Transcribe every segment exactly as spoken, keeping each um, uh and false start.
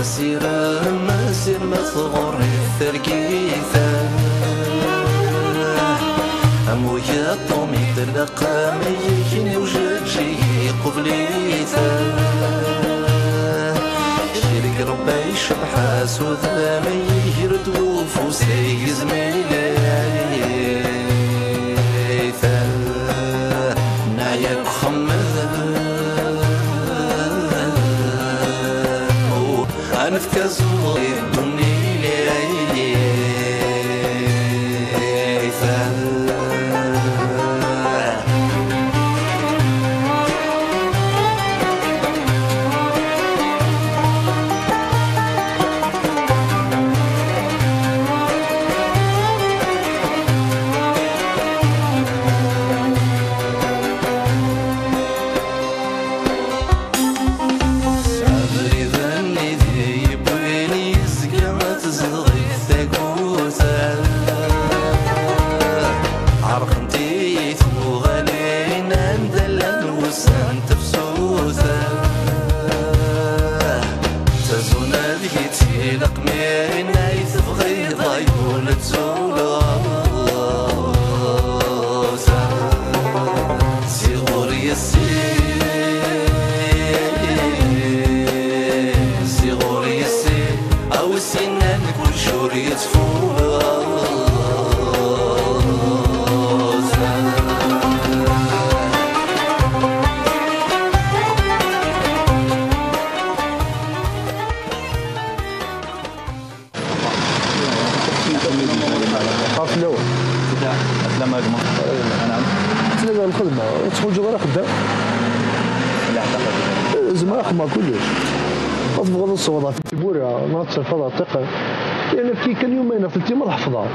Sirem, sirem ad tɣur i tergit. Am ugaṭu mi tlaq am yigen i ujeǧǧig iqubel-it. Kra deg Rebbi icebḥ-as udem, iger-d ufus ay izmil-it. Neɛya deg uxemmem, ad nefk azul i ddunit. Abrid-nni d yewwin yezga tezdeɣ-it tagut. Ɛerqent-iyi tuɣalin anda llan wussan tefsut. Tazuna deg-i tilaq mi ay tebɣiḍ ay ul tzulut. Si ɣur yessi, si ɣur yessi, a wi s-yennan kullec ur yettfut. Ɣef lawan. Tlata lxedma, ur tettḥuǧǧuḍ ara axeddam? Zemreɣ ad xedmeɣ kullec. Ma tebɣuḍ ad tṣewḍeḍ ɣef tiwwura, neɣ ad terfeḍ ɣer ṭṭiqan. Yerna efk-iyi kan yumayen neɣ tletti ma ad ḥefḍeɣ.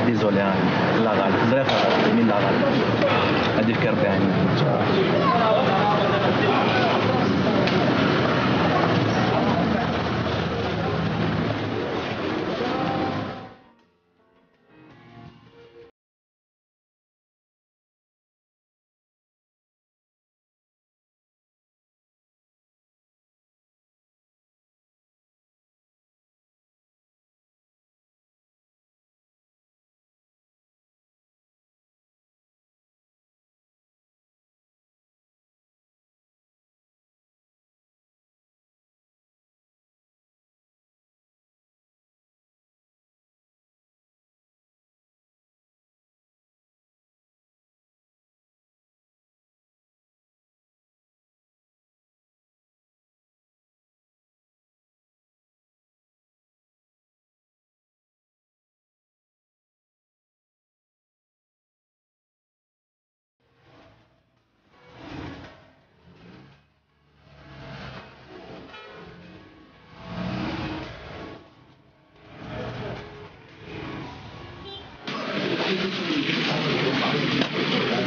Désolé, ah, la ɣaleb. Ẓriɣ, ah, min la ɣaleb. Ad ifk Rebbi ɛini.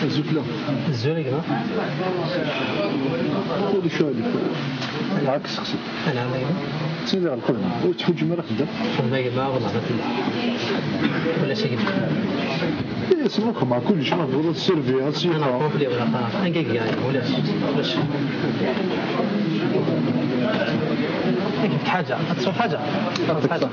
Azul, a gma. Azul, a gma. Ulac aɣilif. Ɛaks, xsi. Anɛam, a gma. Ttili ɣer lxedma. Ur tettḥuǧǧum ara axeddam? Xedma, a gma, wellah ma tella. Ulac, a gma. Eh, s lxedma, kullec ma tebɣiḍ ad tservi, ad s-yefɣ. Complet, wala xaṭer. Anga i iga, ulac. Ulac. Ḥaǧa, ad tesweḍ ḥaǧa. Ad tesweḍ ḥaǧa.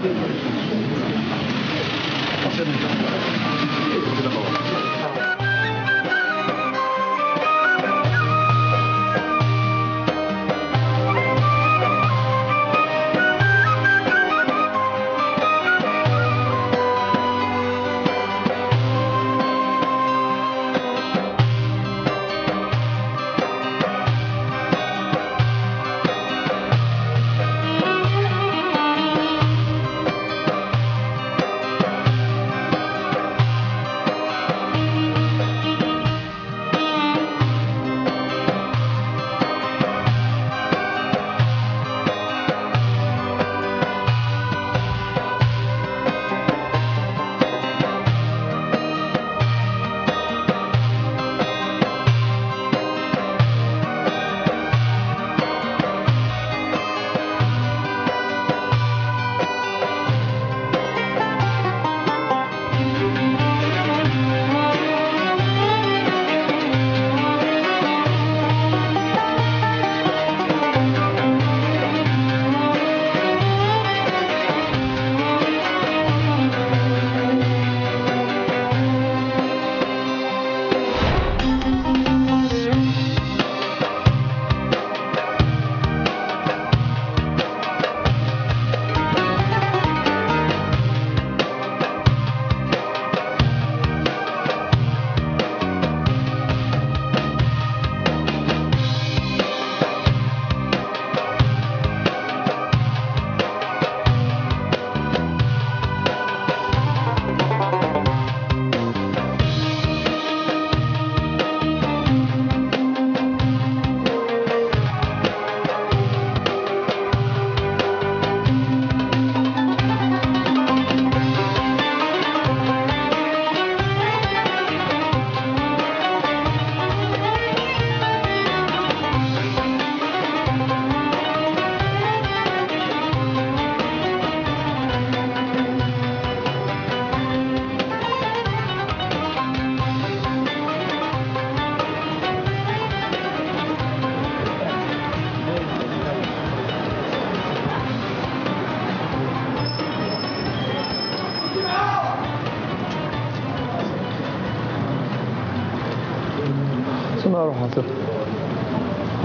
Ruḥ ata.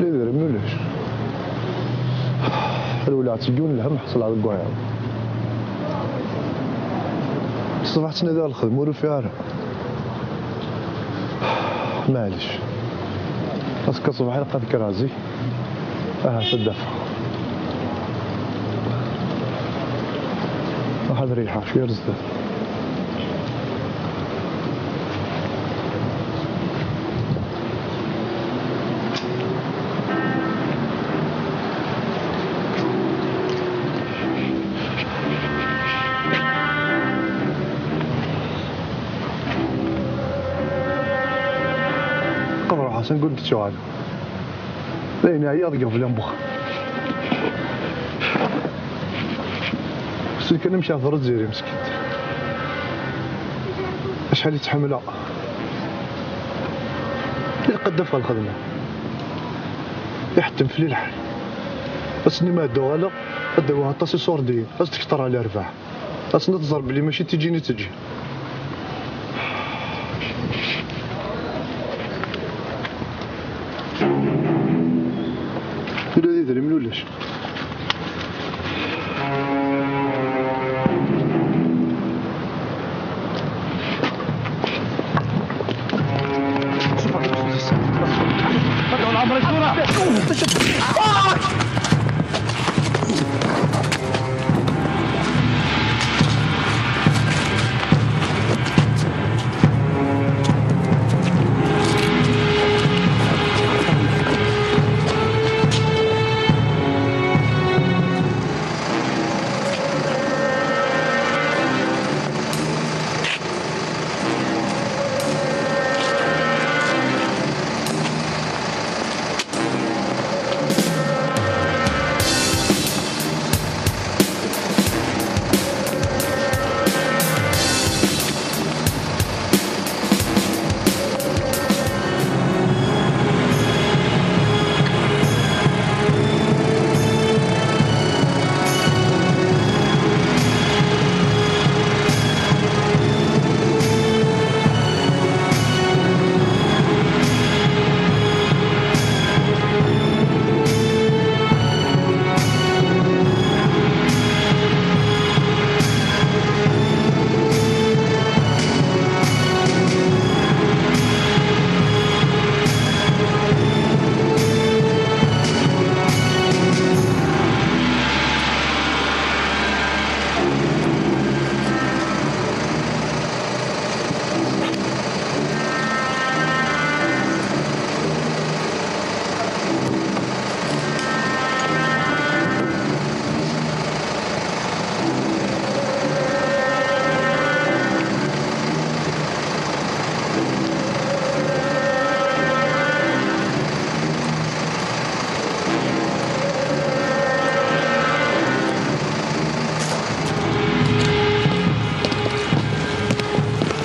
Lidri mulac. Rewleɣ-d seg yiwen lhem ḥeṣleɣ deg wayeḍ. Ṣṣbeḥ ttnadiɣ lxedma ur ufiɣ ara. Maɛlic. Azekka ṣṣbeḥ ilaq ad kkreɣ zik. Ahat ad d-afeɣ. Ruḥ ad reyḥeɣ cwiya ar zdat. Qebreɣ Ḥasan, ur d-ttuɣal. Dayen, ɛyiɣ deg iɣeblan n wexxam. Sel kan amek ihder Zziri meskint. Acḥal i tt-ḥemmleɣ. Ilaq ad d-afeɣ lxedma. Iḥettem fell-i lḥal. Ass-nni ma ad d-uɣaleɣ, ad d-awiɣ aṭas iṣurdiyen, ad s-d-ketreɣ lerbaḥ. Ass-nni ad tẓer belli mačči d tijin i d-teǧǧi. Ula d idrimen ulac.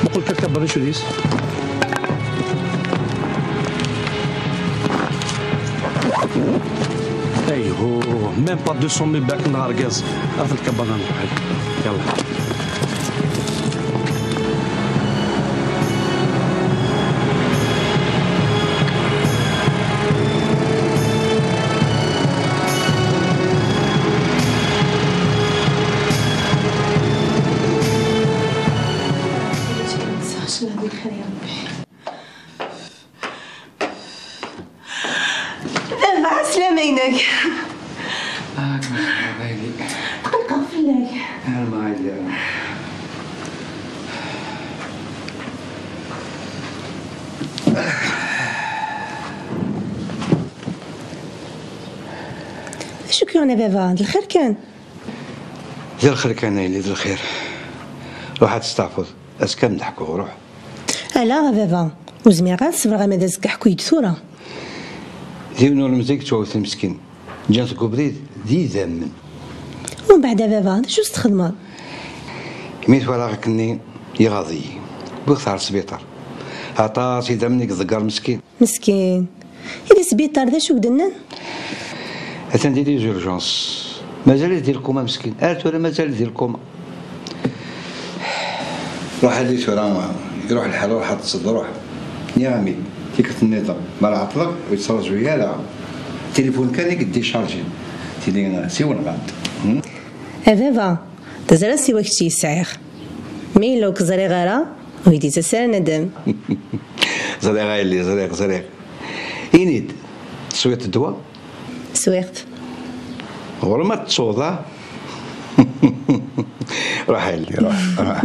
Muqel kan tabalic-is. Ayhuh, même pas deux cent mille back n argaz. Af lkabana n lḥal. Yalla. Baba, ɛeslama-inek. Ah, kma txedmeḍ a yelli. Tqellqeɣ fell-ak. Arma yella. D acu k-yuɣen a baba? D lxir kan. D lxir kan a yelli, d lxir. Ruḥ ad testeɛfuḍ. Azekka ad m-d-ḥkuɣ, ruḥ. Ala a baba, ur zmireɣ ara ad ṣebreɣ ama d azekka, ḥku-yi-d tura. D yiwen ulemẓi i yettwawten meskin, ǧǧan-t deg ubrid d idammen. Umbeɛd a baba, d acu s-txedmeḍ? Imi twalaɣ akkenni iɣaḍ-iyi, wwiɣ-t ɣer sbiṭar. Aṭas idammen i iḍegger meskin. Meskin. I di sbiṭar d acu i k-d-nnan? Atan di les urgences. Mazal-it di lkuma meskin. Ar tura mazal-it di lkuma. Ruḥ a yelli tura, iruḥ lḥal, ruḥ ad teṭṭseḍ, ruḥ. Nniɣ-am-id. Tikkelt nniḍen, mi ara ɛeṭṭleɣ, ur yettṛaju ara. Tilifun kan i yeddicharjin. Tili siwleɣ-am-d. Hmm? A baba, teẓriḍ siwa kečč i sɛiɣ. Mi yella ur k-ẓriɣ ara, ur yi-d-yettas ara nadam. Ẓriɣ a yelli, ẓriɣ, ẓriɣ. Ini-d, teswiḍ ddwa? Swiɣ-t. Ɣur-m ad tettuḍ, a? Ruḥ a yelli, ruḥ, ruḥ.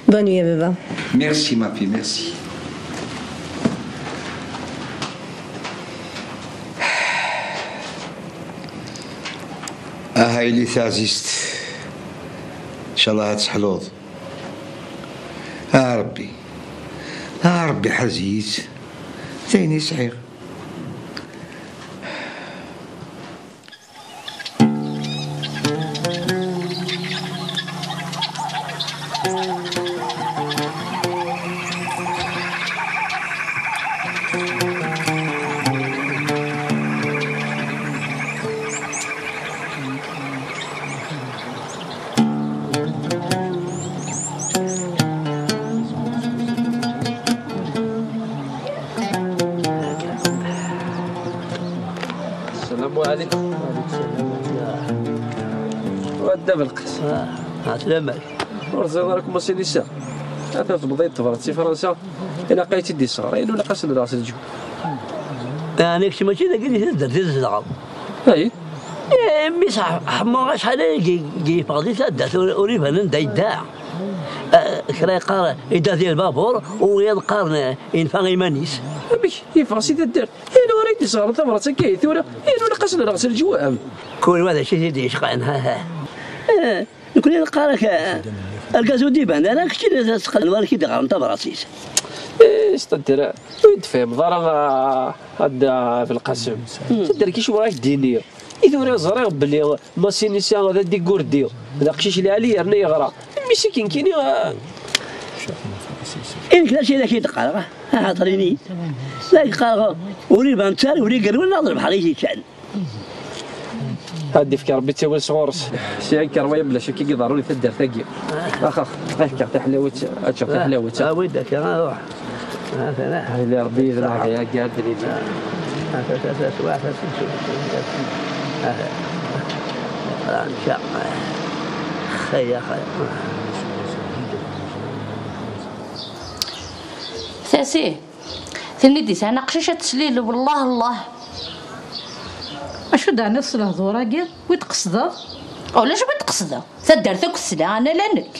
Bonne nuit a baba. Merci ma fille, merci. Ah a yelli taɛzizt, ncallah ad teḥluḍ. A Ṛebbi, a Ṛebbi ḥrez-iyi-tt, d ayen i sɛiɣ. السلام عليكم. وعليكم السلام. وعدا بالقاس. آه، عسلامة. ورزيض راكم ماشي لسا. هذا تبضيض تبرد سي فرنسا. إلا قايتي دي صغار، إنه لقاس الراس الجو. يعني كنت ماشي ذاك اللي تقدر تزرع. أي. إيه، مي صح، حمو شحال يجي، يجي فاضي تدات، وريبان عنده يدعى. آه، كرا يقار يدات البابور، ويا القرن ينفع إيمانيس. بك، يفغسي تدار. إيه، لو ريت صغار ثمرة كي ثورة. إيه، لو لقاس الراس الجو أم. كل واحد شي يدي يشقى عنها، ها. إيه. نكون نقارك، آه، الكازو ديبان، أنا كنت نسقل الوالد كي دغرم تبراسيس. إيه، استدرا. وين تفهم؟ ضرب، آه، هاد، آه، في القسم. تدركي شو رايك دينيا؟ إذا ورا زريغ بلي ماسينيسيا هذا ديكوردي. هذا قشيش اللي عليه يرنا يغرى. مسكين كيني، آه. إنك لا شيء لا شيء تقارغ. ها، ها، طريني. لا يقارغ. ولي بانتار، ولي قرونا، ضرب حريتي كان. هادي فكر ربي تسوي صغورس. سي انكر ويا بلا شك يضروني في الدار تاكي. اخ اخ، غير كاع تحلاوت، اتشوف تحلاوت. اه ويدك، اه روح. اه فلاح. هاي ربي يذلها يا قاعد لي. اه اه اه اه واحد، اه اه اه ان شاء الله. خير خير. ساسي. Tin i d-yesɛan aqcic ad teslil, wellah Allah. Acu d-ɛniḍ s lehdur-agi? Wi d-tqesdeḍ? Ulac wi d-qesdeɣ. Taddart akk tesla, ana la nekk.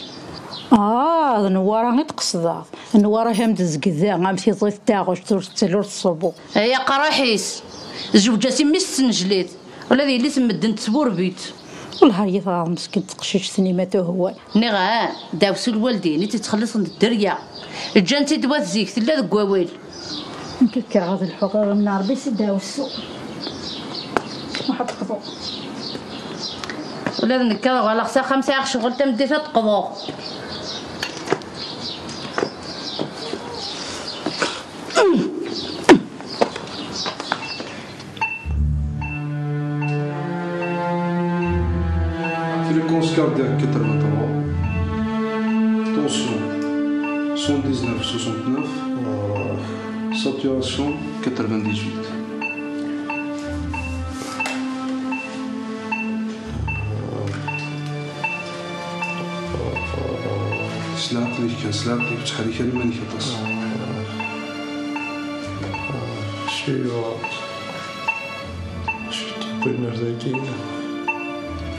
Ah, d Newwara i d-qesdeɣ. Newwara ham d-tezged da, am tiẓi taɣect, ur tettali ur tṣubbu. Ay aqerruḥ-is! Zewǧ-as i mmi-s tesnejlit. Ula d yelli-s n medden tesburbit. Wellah ar yit ɣer meskin teqcict-nni ma tuhwa. Nniɣ-am, dɛewsu lwaldin i tt-ittxelliṣen d dderya. Ǧǧan-tt-id wat zik, tella deg wawal. Nekk kkreɣ ad lḥuɣ iɣil n Ṛebbi si dɛewsu. Ruḥ ad teqḍu. Ula d nekk ad uɣaleɣ s axxam sɛiɣ ccɣel tameddit ad d-qḍuɣ. Fréquence cardiaque quatre-vingt-trois. Tension cent dix-neuf soixante-neuf. Euh, saturation quatre-vingt-dix-huit. S leɛqel-ik kan, s leɛqel-ik, ttḥerrik ara iman-ik aṭas. Ciwa. Ciṭ n winna dagi.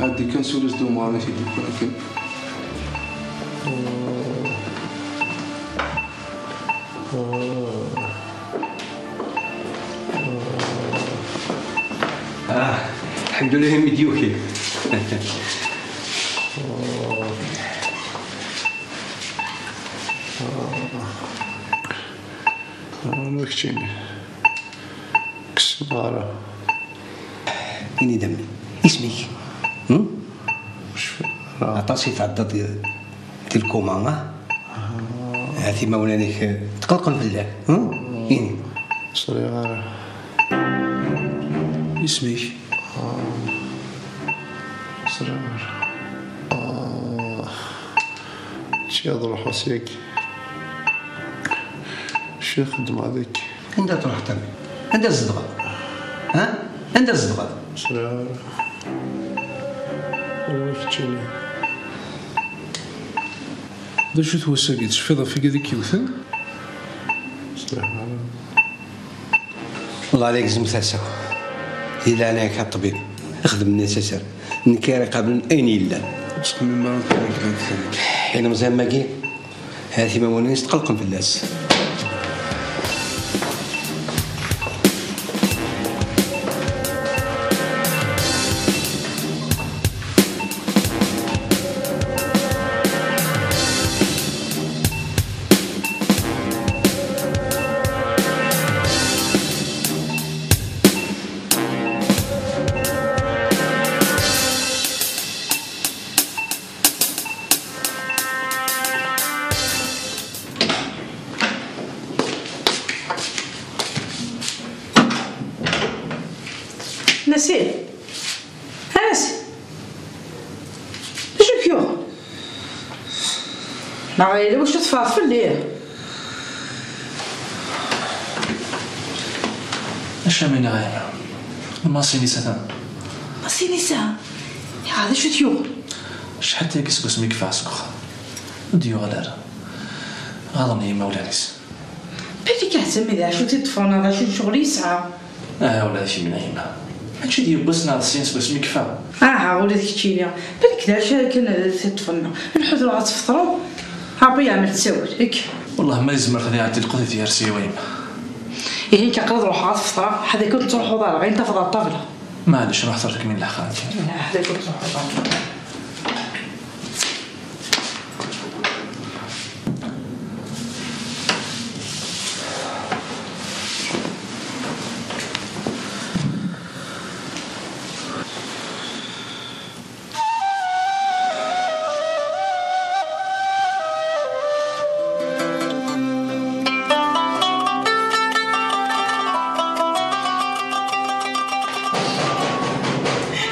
Ɛeddi kan s ul-is d umɣar-ik i d-yewwi akken. Ah, الحمد لله imi d-yuki. Ah, ma keččini. Kkes ara. Ini-d a mmi, isem-ik? Hmm? Aṭas i tɛeddaḍ di, di lkuma, ah? Ah. Hat imawlan-ik, eh, tqelqen fell-ak, hmm? Ini. Sriɣ ara. Isem-ik? Ah. Sriɣ ara. Ah. Ččiɣ d lḥus yagi. Xeddmeɣ deg. Anda truḥeḍ a mmi? Anda tzedɣeḍ? Ha? Anda tzedɣeḍ? Sɛiɣ. Anwa keččini? D acu-t wass-agi? Tecfiḍ ɣef wigad i k-yewten? Sɛiɣ. Wellah la yegzem tasa-w. Di leɛnaya-k a ṭṭbib, xdem-nni asaser. Nekk ara iqablen ayen yellan. Ur ttxemmim ara ɣef wayen yellan fell-ak. Ilemẓi am wagi, ha-t imawen-is tqellqen fell-as. Nassim! A Nassim! D acu k-yuɣen? Neɣ yella wacu teffreḍ fell-i? Acu am iniɣ a yemma? Lmaṣinisa-ten. Maṣinisa? Iɣ, d acu t-yuɣen? Acḥal tagi seg wasmi i yeffeɣ seg uxxam, ur d-yuɣal ara. Ɣaḍen yimawlan-is. Balak ahat d acu t-iṭṭfen, neɣ d acu n ccɣel yesɛa. Aha, ula d kemmini a yemma. Mačči d yiwwas neɣ d sin seg wasmi i yeffeɣ. Aha, ula d keččini. Balak d acu akken t-iṭṭfen. Lḥut, ruḥ ad tfeṭreḍ. Ṛebbi yeɛmel ttawil, ek. Wellah ma yezmer ad iɛeddi lqut i tyersi-w a yemma. Ihi akka, qrib ruḥeɣ ad feṭreɣ, ḥad akken ur tettruḥuḍ ara, ayen tafeḍ ar ṭṭabla. Maɛlic, ruḥ tura tkemmil leḥqan. Ḥad akken ur tettruḥuḍ ara.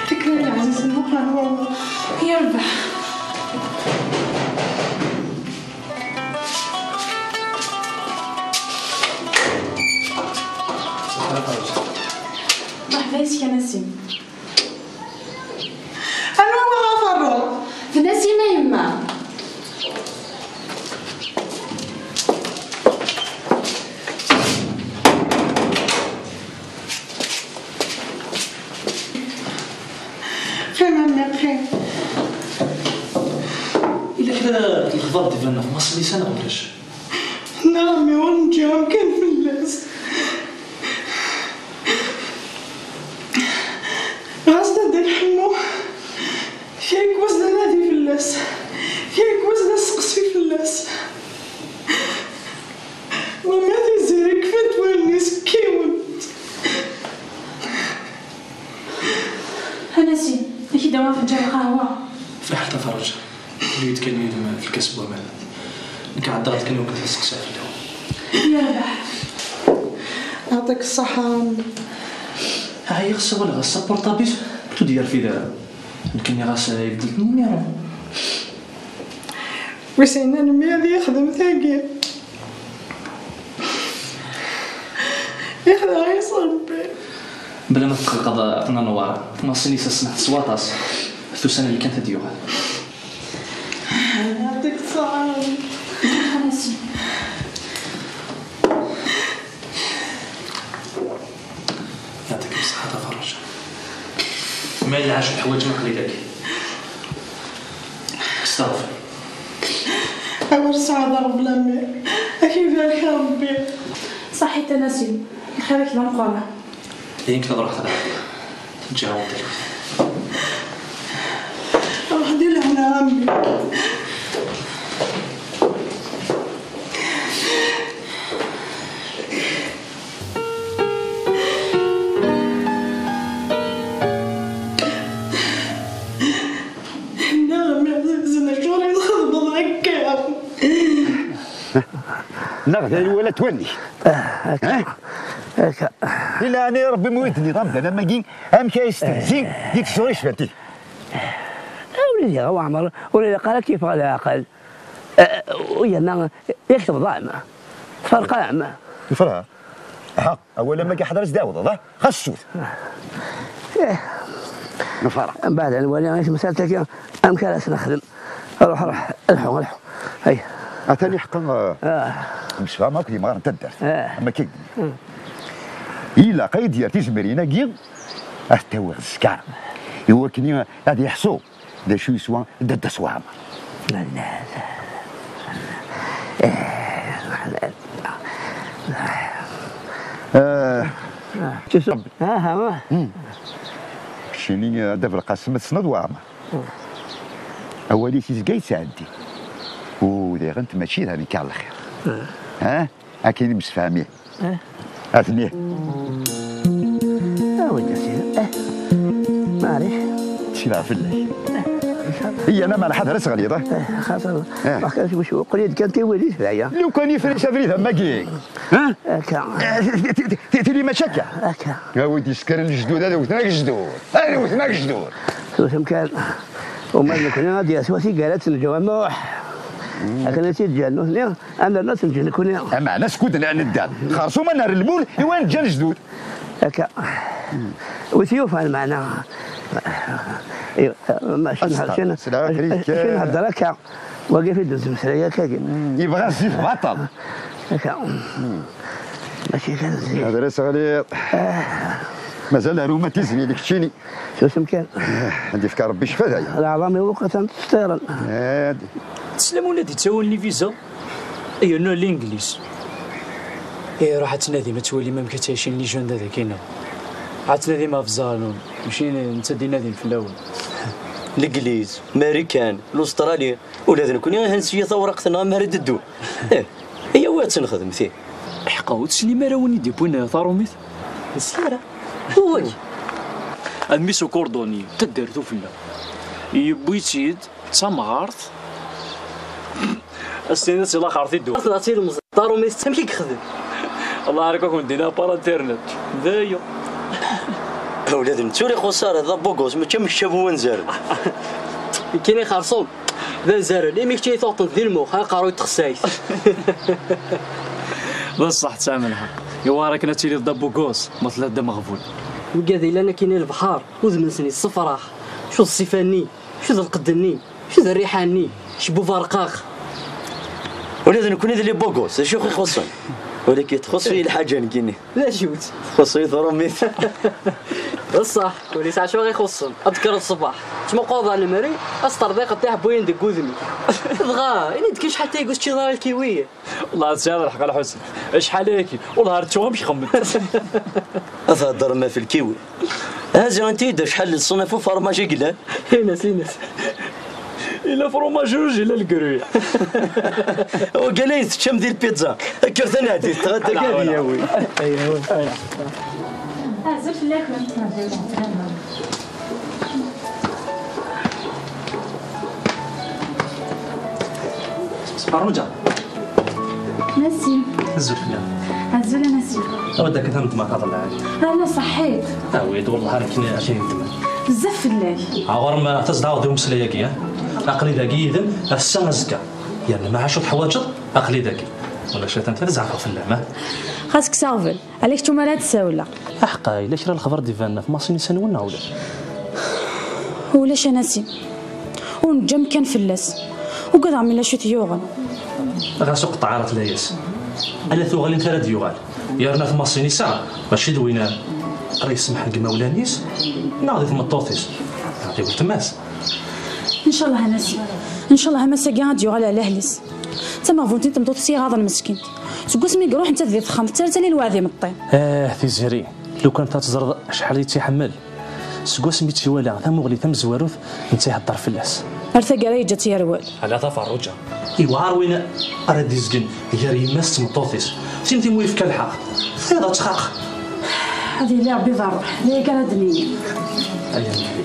Tikkelt ɛzizen, meqqren wallaɣ. Yerbeḥ. Merḥba yes-k a Nassim. Anwa i waɣ aferru? D Nassim a yemma. Qim a mmi, qim. Yella kra n lexbar d-ibanen ɣef Mass Lisa neɣ ulac? Nniɣ a mmi ur neǧǧi amkan fell-as. Ɣas d Dda Lḥemmu, kra n wass d anadi fell-as, kra n wass d aseqsi fell-as. Wamma Tiziri kfant wallen-is kkiwent. A Nassim, ad k-id-awiɣ afenǧal n lqahwa. Fiḥel taferruǧa. Yewwi-d kan yid-m lkas n waman. Nekk ɛeddaɣ-d kan i wakken ad seqsiɣ fell-awen. Yerbeḥ. Yeɛṭik ṣṣeḥḥa. Ɛyiɣ, ssawaleɣ-as s apurṭabl, ur d-yerfid ara. Nekk nniɣ-as ibeddel-d nniru. Wissen anmi ad yexdem tagi. Yexdeɛ-as Rebbi. Bla ma tqellqeḍ a Nna Newwara, Mass Lisa ssneɣ-t s waṭas. Tusan-nni kan ad d-yuɣal. Yeɛṭik ṣṣeḥḥa. Yeɛṭikem ṣṣeḥḥa a Ferruǧa. Ma yella acu teḥwaǧem, aql-i dagi. Steɣfir. Awer sɛiɣ d aɣbel a mmi. Ad k-ibarek Rebbi. Ṣaḥit a Nassim, lxir-ik d ameqqran. Dayen kan ad ruḥeɣ ad ɛeddiɣ. Teǧǧa-awen talwit. Ruḥ di lehna a mmi. Nniɣ-am iɛzizen, acuɣer i txedmeḍ akka? Neɣ d ayen wala twalli. Ah, akka. Eh? Akka. Di leɛnaya Rebbi, ma ur yi-d-tenniḍ amdan am wagi, amek ay yestehzi di tẓuri yecban tidi? Ah, ur ilaq a Waɛmer, ur ilaq ara ad k-yeffeɣ leɛqel. Ah, u yerna yak tebḍam. Tferqam. Nefreḥ. Ha, awal am akka ḥader ad s-d-ɛawdeḍ, ha? Xas sut. Nefreḥ. Mbeɛd ad nwali i temsalt-agi amek ara s-nexdem. Ruḥ, ruḥ, lḥu, lḥu. Ay. Atan iḥeqqa, eh, msefham akk d yimɣaren n taddart. Ah. Am akka i d-nniɣ. Ilaq ad d-yerr tizemrin-agi, ad t-awiɣ zkar. I wakken ad yeḥṣu d acu yeswa Dda Swaɛmer. Eh, Rebbi. Aha, wa. Keččini, a Dda Belqasem, tessneḍ Waɛmer. Awal-is izga yettɛeddi. U diɣen mačči d anekkar lxir. Ha? Akken i msefhamin. Eh. Atni. Awi-d a sidi. Eh. Maɛlic. Ttkileɣ fell-ak. Iyya, ma lḥader ad teɣliḍ, eh? Eh, xaṭer. Eh. Aql-i kan tiwilit d aya. Lukan ifres abrid am wagi. Ha? Akka. Eh, ti-, ti-, ti-, tili mačči akka. Akka. Awi-d iskaren lejdud, ad wten agejdud. Ad wten agejdud. Tusem kan. Uma d nekni ad d-yas wati gar ad tenǧu amuḥ. Akken ad tt-id-ǧǧan nutni. Ad nernu ad tenǧu nekni. Ameɛna skud n-, nedda. Xerṣum ad nerr lmul i wayen ǧǧan lejdud. Akka. Wi t-yufan meɛna. Mačči nhedder akka. Wagi fi d-nettmeslay akka-gi. Yebɣa zzit baṭel. Akka. Mačči kan zzit. Hada la teɣliḍ. Mazal aruma tizni d keččini. Susem kan. Ad d-yefk Rebbi ccfa daya. Leɛḍam-iw akk atan ttṣeṭṭiren. Teslam ula d-ittawin liviza? Yernu lingliz. Eh, ruḥ ad tnadim, ad twalim amek ad ttɛicin les jeunes da dagi-nneɣ. Ad tnadim ɣef Zaɛlun, mačči netta d-inadin fell-awen. Legliz, Marikan, Lustṛali, ula d nekni ahan sya tawraqt-nneɣ mi ara d-ddun. Eh, ayaw ad tt-nexdem ti. Ḥqa, ur teslim ara win i d-yewwin taṛumit? Nesla ara. Wagi. A mmi-s ukurduni, taddart ufella. Yewwi-tt-id d tamɣart. As-tiniḍ si laxert i d-tuɣ. Taṛumit, amek i yexdem? Allah, ar akk ad ken-d-iniɣ par internet. D aya. Ula d nettu ur ixuṣṣ ara, d abugos, mačči am kečč a bu wanzaren. Nekkini xerṣum. D anzaren, imi kečč i tuɣeḍ di lmux, aqerruy d texsayt. D ṣṣeḥ, tesɛam lḥeqq. Iwar akken ad tiliḍ d abugos, ma telliḍ d ameɣbun. Wigad yellan akkin i lebḥer, udem-nsen yessefraḥ. Cu d ṣṣifa-nni, cu d lqedd-nni, cu d rriḥa-nni, cebbu berqaq. Ula d nekni d les beaux gosses, d acu i ixuṣṣen? Walakin txuṣṣ-iyi lḥaǧa nekkini. D acu-tt? Txuṣṣ-iyi tṛumit. D ṣṣeḥ, ur yesɛa acu i ixuṣṣen. Ad d-tekkreḍ ṣṣbeḥ, tettmuquleḍ ɣer lemri, ad s-terḍiqeḍ tiḥebbuyin deg wudem-ik. Dɣa, ini-d kan acḥal tayegga ur teččiḍ ara lkiwi? Wellah tesɛiḍ lḥeqq a Lḥusen. Acḥal ayagi, wellah ar ttuɣ amek xemmemt. Ad theddrem ɣef lkiwi. Ha ziɣ anti-d acḥal n ṣṣnaf ufermaj i yellan? Ines, ines. Yella fromage rouge, yella le gruyère. Wagi ay teččam di lpizza. Kkret ad nɛeddi, tɣedda kan ad yawi. Azul fell-aken. Farruǧa. Nassim. Azul fell-am. Azul a Nassim. Awi-d akka tameddmart a Ḍelɛali. Ala, ṣaḥḥit. Awi-d, wellah ar nekkni acu yendem. Bezzaf fell-ak. Ɣur-m tazdaɣeḍ di umeslay-agi, ah? Aql-i dagi yid-m, ass-a azekka. Yerna ma acu teḥwaǧeḍ, aql-i dagi. Ulac a tanta, ad zeɛfeɣ fell-am, ah? Xas kkes aɣbel. Ala kečč umi ara d-ssawleɣ. Aḥeqqa, yella kra n lexbar d-ibanen ɣef Masinisa-nwen neɣ ulac? Ulac a Nassim. Ur neǧǧi amkan fell-as. Ugadeɣ mi yella cwiṭ yuɣen. Ɣas ur qeṭṭeɛ ara fell-as. Ala tuɣalin ara d-yuɣal. Yerna Masinisa, mačči d win ara yessemḥen deg imawlan-is, neɣ di tmeṭṭut-is, neɣ di weltma-s. Ncallah a Nassim. Ncallah a Masinisa ad d-yuɣal ar lehl-is. D tameɣbunt-nni n tmeṭṭut-is i iɣaḍen meskint. Seg wasmi i iruḥ netta di texxamt, ttarra-tt ala i lweɛd imeṭṭi. Ah, Tiziri, lukan ta teẓreḍ acḥal i tt-iḥemmel. Seg wasmi i tt-iwala tamuɣli tamezwarut, netta ihedder fell-as. Ar taggara yeǧǧa-tt yerwel. Ala taferruǧa. Iwɛer win ara d-izgen gar yemma-s d tmeṭṭut-is. Tin timu yefka lḥeqq, tayeḍ ad txaq. Ad yili Rebbi d ṛṛuḥ, d aya kan ara d-nini. Ay Nnbi.